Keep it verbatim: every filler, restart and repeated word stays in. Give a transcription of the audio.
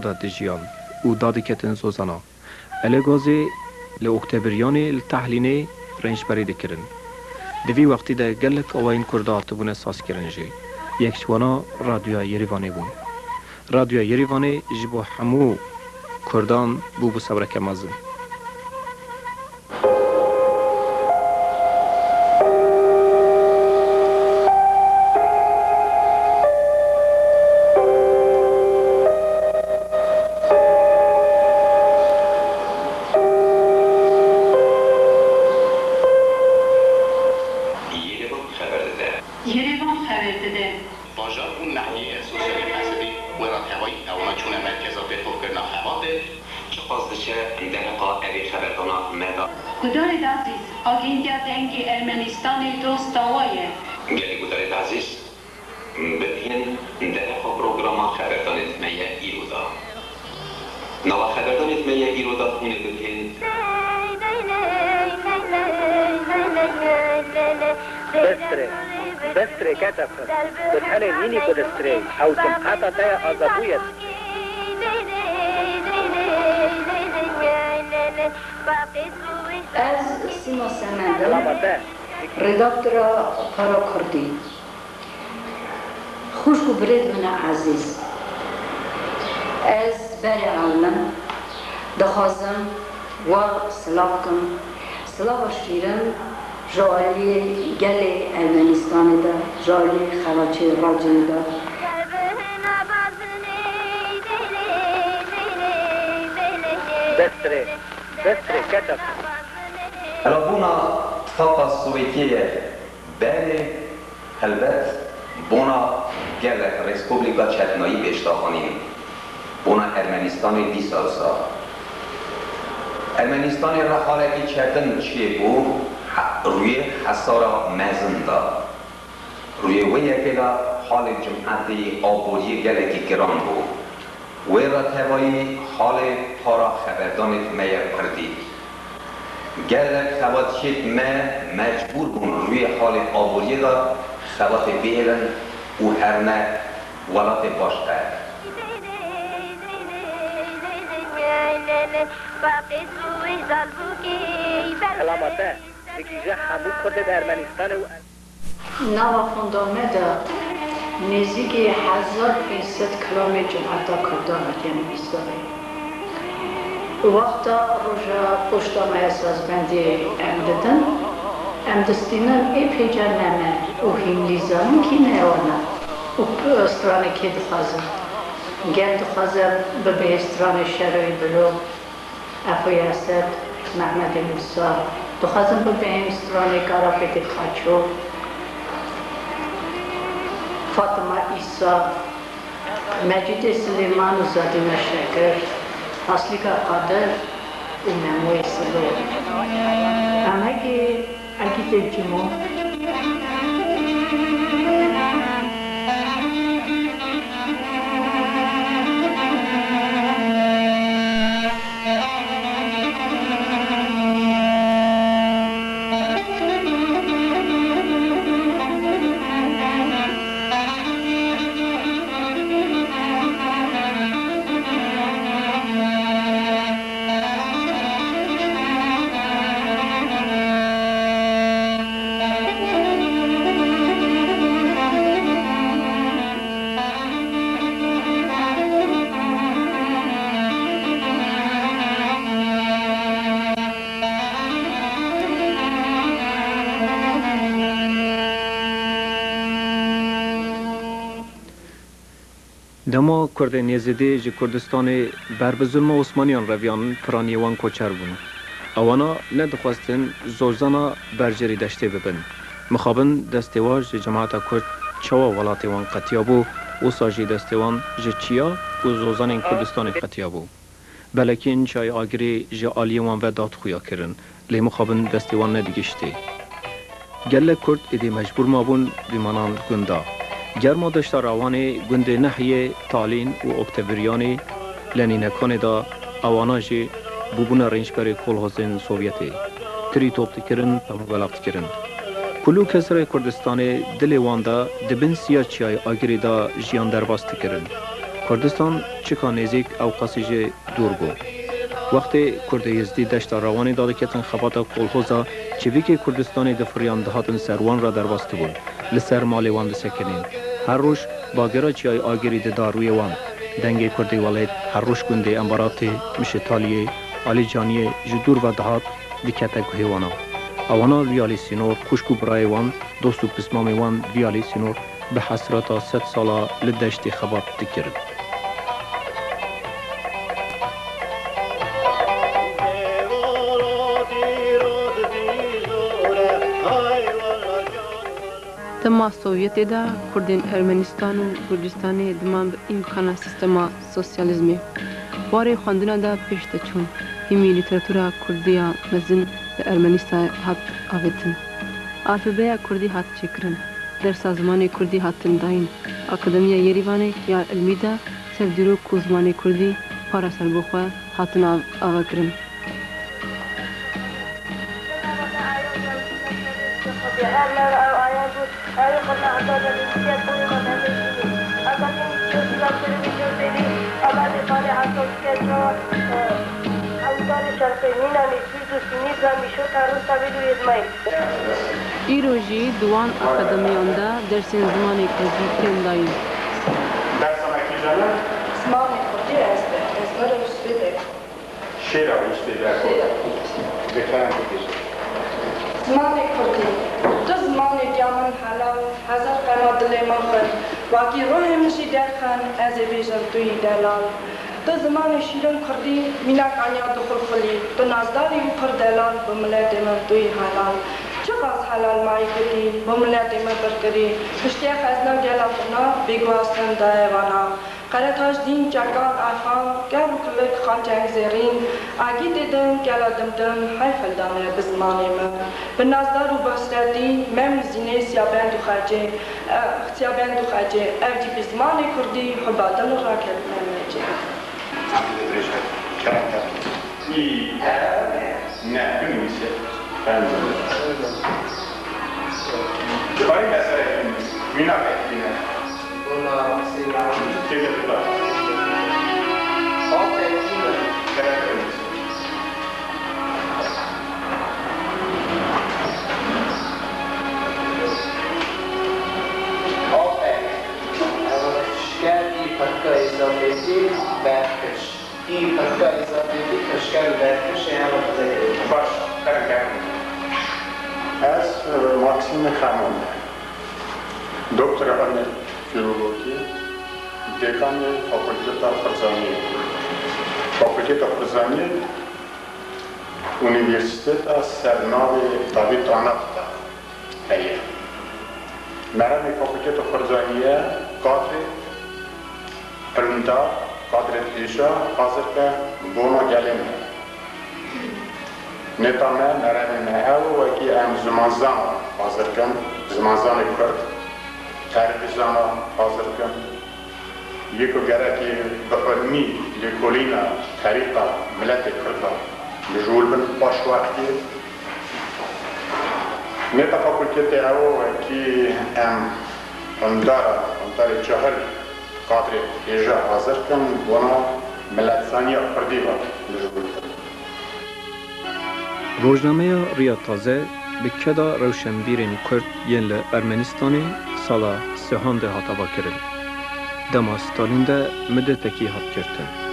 de dijiyan û dadiketin zozana. Elê gazê li Oktebiriyanê li Tehlînê rênçberî dikirin. Di vî wextî de gelek awayên Kurda hatibûne sazkirin jî. Yek ji wana Radyoya Yerîvanê bû. Radyoya Yerîvanê ji bo hemû Kurdan bûbû sebreke mezin. Yerevan xeber dide. Yerevan xeber dide. Bajar û nehiyê Sosyalê Qesedî wê re tevayî ewana çûne merkeza têkoşkirina xebatê. Çiqas diçe dereqa evê xeberdana me de? Gudarê Dazîz, Agêntiya Dengê Ermenistanê dosta we ye. Gelê Gudarê Dazîz, bibihên dereqa programa xeberdanê me ye îro de. Nava xeberdanê me ye îro de hûn ê bibihên. Bestrê, bestrê kete xwe. Tu tenê nînî ku li strê, ew cimheta te ya azadbûyê. Ez Sîma Semend im, Lama te. Redaktora Para Kurdî. Xwişk û birêd min e ezîz, ez berê ew min, dixwazim we silav kim. Silava şîrin ji aliyê gelê Ermenistanê de, ji aliyê xebatçê Racê de. Bestrê, bestrê kete. Erabûna Tifaqa Sovêtiyê ye. Berê, helbet, bona gelek respublika çetinayî pêş de anîn. Bona Ermenistanê dîsa wisa. Ermenistanê re halekî çetin çêbû, he-, rûyê hesara mezin da. Rûyê wê yekê de halê cimhetê aboriyê gelekî giran bû. Wê re tevayî halê para xeberdanê me yê kurdî. Gelek xebatçiyêt me mecbûr bûn rûyê halê aboriyê de xebatê bihêlin û herine welatê başqe. Helama te digihîje hemû kurdên Ermenistanê û Nava fonda me de nêzîkî hezar pênc sed kilamê cimheta kurdan hatiye nivîsdanê. Wexta roja poşta me ya sazbendiyê em didin, em distînin ê pêca ne me û hîmlî zanin kî ne wan e û p-, stranê kê dixwazin. Gel dixwazin bibihê stranê Şeroyê Dilo, Efo Esed, Mehmedê Mûsa, dixwazin bibihên stranê Karapêtê Qaço, Fatima Îsa, Mecîdê Silêman û Zadîna Şekir, Aslîka Qadir û Memoyê Silo. Emegê Egîtê Cimo. Dema Kurdên Êzidî ji Kurdistanê ber bi zulma Osmaniyan reviyan, piraniyê wan koçer bûn. Ewana nedixwestin zozana berjerî deştê bibin. Mixabin destê wa ji cemaeta Kurd çawa welatê wan qetiyabû, wisa jî destê wan ji çiya û zozanên Kurdistanê qetiyabû. Belekî nîşayê agirê ji aliyê wan ve dadxuya kirin, lê mixabin destê wan nedigiştê. Gelek Kurd êdî mecbûr mabûn bimanan gunda. Germa deşta Rewanê, gundê Nehiyê, Talîn û Okteviriyanê, Lenînekanê de ewana jî bûbûne rênçberê kolhozên Sovyetê. Tirî top dikirin, pemûbelaq dikirin. Kul û kesrê Kurdistanê dilê wan de di bin siya çiyayê agirê de jiyan derbas dikirin. Kurdistan çika nêzîk ew qasî jî dûr bû. Wextê Kurdê Êzdî deşta Rewanê dadiketin xebata kolhoza çivîkê Kurdistanê difiriyan dihatin ser wan re derbas dibûn. Li ser malê wan disekinîn. Her roj bagira çiyayê Agirî dida rûyê wan. Dengê Kurdê welêt her roj gundê Embaratê, Mişitaliyê, Alîcaniyê ji dûr ve dihat dikete guhê wana. Ewana li alî sînor, xwişk û birayê wan, dost û pismamê wan vî alî sînor bi hesreta sed sala li deştê xebat dikirin. Dema Sovyetê de Kurdên Ermenistan û Gurcistanê diman bi îmkana sîstema sosyalîzmê. Warê xwendina de pêş diçûn, hîmî lîteratura kurdî ya mezin li Ermenîstanê hat avêtin. Alfebeya kurdî hat çêkirin. Dersa zimanê kurdî hatin dayîn. Akademiya Yerîvanê ya Îlmî de ser dîrok û zimanê kurdî para serbixwe hatin av-, avakirin. Îro jî di wan akademiyan de dersên zimanê kurdî tên dayîn. Dersa me kîjan e? Zimanê kurdî ez be, ez me re wî spê de. Şêra wî spê de. Şêra. Bêkerem bibêje. Zimanê kurdî. Tu zimanê diya min helal, hezar qema dilê min xwend. Wekî ruhê min jî derxin, ez ê bêjim tu yî delal. Tu zimanê şîrin kurdî, mînak aniya dixulxulî. Tu nazdarî û pir delal, bi miletê min tu yî helal. Çiqas helal mayî kurdî, bi miletê min pir kirî. Piştê xezna gela xwe na, bêguhastin daye vana. Qeretaş dîn, çekan, erfan, kev û kilik, xanceng zêrîn, agîtê din, gela dimdim, heyf hildane bi zimanê min. Bi nazdar û bi hisretî, Mem û Zînê, Siyabend û Xecê, e, Siyabend û Xecê, ev jî bi zimanê kurdî, huba dil raketine mecê. Î, e, ne, binivîse. Dikarî meseleyê binivîse. Mînakekî bîne. Têde bida. Gerek binivîse. Şikerdî pirka Elîzabetî berkiş. Î pirka Elîzabetî pişken berkişê hewa bizekirin. Baş, kerem, kerem. Ez, e, Maksimê Xemon me. Doktora ilmê filologiyê, dekanê Fakulteta Xurzaniyê. Fakulteta Xurzaniyê Unîversîteta ser navê David Anap de heye. Meremê Fakulteta Xurzaniyê kadrê Pirmda qadrê hêja hazir ke bona gelê me. Nêta me, meremê me ew e, wekî em zimanzana hazir kin, zimanzanê kurd, terîfzana hazir kin. Yê ku gerekê bi ilmî lêkolîna terîqa miletê kurd de mijûl bin paş wextê. Nêta fakultetê ew e, wekî em qundara, qundarê cahil qadrê hêja hazir kin, bona miletzaniya kurdî ve mijûl bin. Rojnameya Riya Taze bi keda rewşenbîrên kurd yên li Ermenistanê sala sêhan de hat avakirin. Dema Stalîn de midetekî hat girtin.